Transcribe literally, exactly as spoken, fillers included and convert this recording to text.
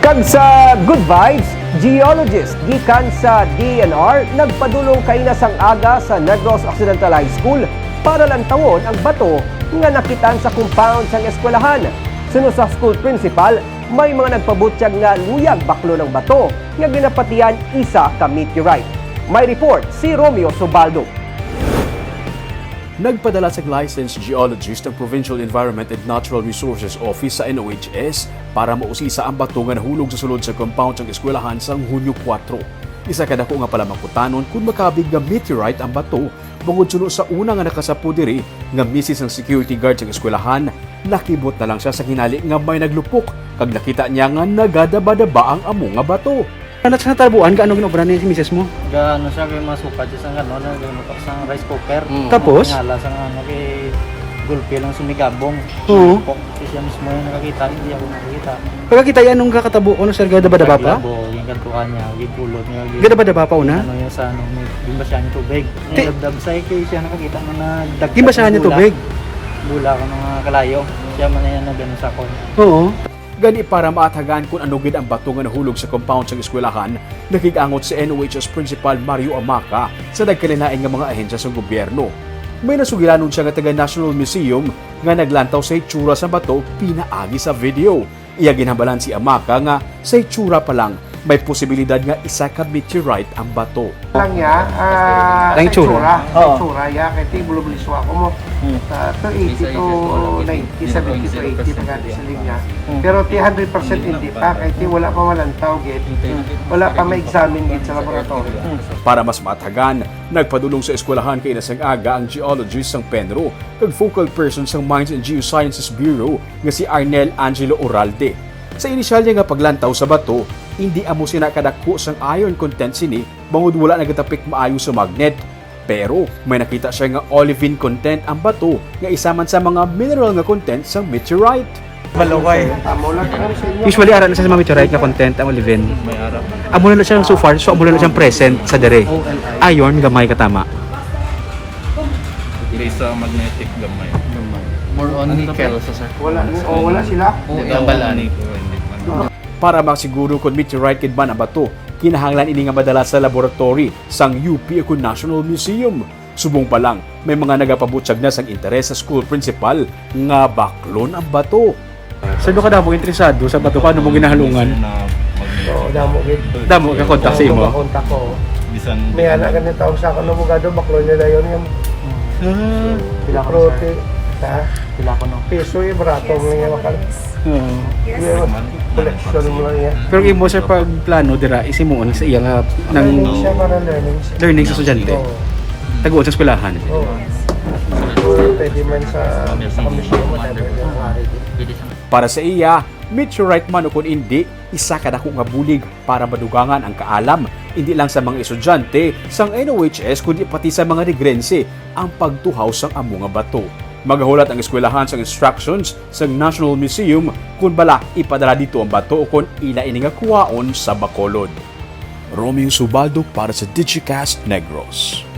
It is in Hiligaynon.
Ag sa Good Vibes, geologist gikan sa D E N R nagpadulong kaina sang aga sa Negros Occidental High School para lantawon ang bato nga nakitaan sa compound sang eskwelahan. Suno sa school principal, may mga nagpabutyag nga luyag baklon ang bato nga ginapatihan isa ka meteorite. May report si Romeo Subaldo. Nagpadala sang licensed geologist ang Provincial Environment and Natural Resources Office sa N O H S para mausisa ang bato nga nahulog sa sulod sa compound sang eskwelahan sang Hunyo kuwatro. Isa ka dako nga palamangkutanon kon makabig nga meteorite ang bato, bangod suno sa una nga nakasapo diri nga misis ang security guard sang eskwelahan, nakibot na lang siya sa hinali nga may naglupok kag nakita niya nga nagadabadaba ang amo nga bato. Ano sa natabuan? Gaano ginobra ni si misis mo? Ga, ano siya, kay masukad siya sa, ano, na, ano, sa rice cooker. Mm. Tapos? Ngala sa, ano, kay gulpi lang sumigabong. Oo. Po, kasi siya mismo yung nakakita, hindi ako nakakita. Pagkakita yan, anong kakatabo ko, no, sir, gadabadaba pa? Naglabo, yung kantuan niya, gipulot niya, gin-, Gadabadaba pa una? Ano yun sa, ano, may, gimbasyahan yung tubig. Ti- Yung labdab sa, kay siya nakakita mo na dagdag Gimbasyahan niya ng tubig? Bula ko ng mga kalayo. Siya man na yan nag-ano sa akon. Oo. Gani, para maathagan kon ano gid ang bato nga nahulog sa compound sang eskwelahan, nakig-angot si N O H S Principal Mario Amaca sa nagkalain-lain nga mga ahensya sa gobyerno. May nasugilanon siya nga taga National Museum nga naglantaw sa hitsura sa bato pinaagi sa video. Iya ginhambalan si Amaca nga sa hitsura pa lang, may posibilidad nga isa ka meteorite ang bato. Lang niya, ah, Ang sa itsura. Itsura, sa Oo. itsura, ya, kay ti, bulubliswa ko mo. Hmm. Ah, two eighty to ninety, seventy to eighty, pagka sa linya. Hmm. Pero ti hundred percent hindi pa, kay ti wala pa malantaw, gid. Hmm. Wala pa ma-examine, gid, sa laboratory. Hmm. Para mas maathagan, nagpadulong sa eskwelahan kaina sang aga ang geologist sang PENRO kag focal person sang Mines and Geosciences Bureau nga si Arnel Angelo Oralde. Sa inisyal niya nga paglantaw sa bato, indi amo sina kadako sang iron content sini bangod wala nagatapik maayo sa magnet. Pero may nakita siya nga olivine content ang bato nga isa man sa mga mineral nga content sang meteorite. Malaway. Usually, ara na sa mga meteorite nga content ang olivine. Amo na lang siya so far, so amo na lang siyang present sa dere. Iron, gamay katama. Di sa magnetic gamay. More on nickel sa, sir. Wala, oh, wala sila. Oo, Di ang balaan. Nickel, hindi man. Para masiguro kon meteorite gid man ang bato, kinahanglan ini nga madala sa laboratory sang U P o kon National Museum. Subong pa lang, may mga nagapabutyag na sang interes sa school principal nga baklon ang bato. Sir, do kadamo interesado sa bato, paano mo ginahalungan? Oo, damo gid. Damo ka kontak sa imo? Damo ka kontak ko. Bisan May anak ganito ako sa akon, abogado, baklon niya dayon yung Ah. Pila ko, sir? Prote-, ha? Pila ko, no? Piso, eh, barato mo lang yung makal-, Oo. Yes. Yung collection mo lang yan. Pero imo, sir, pag plano dira, isimuon sa iya nga nang Learning siya, para learning siya. Learning sa estudyante. Oo. Taguon sa eskwelahan. Oo. Pwede man sa, sa komisyon, whatever, yung maaari din. Para sa iya, meteorite man o kon indi, isa ka dako nga bulig para madugangan ang kaalam, indi lang sa mga estudyante sang N O H S, kundi pati sa mga Negrense ang pagtuhaw sang amo nga bato. Magahulat ang eskwelahan sang instructions sang National Museum kon bala ipadala dito ang bato o kon ila ini nga kuhaon sa Bacolod. Romeo Subaldo para sa Digicast Negros.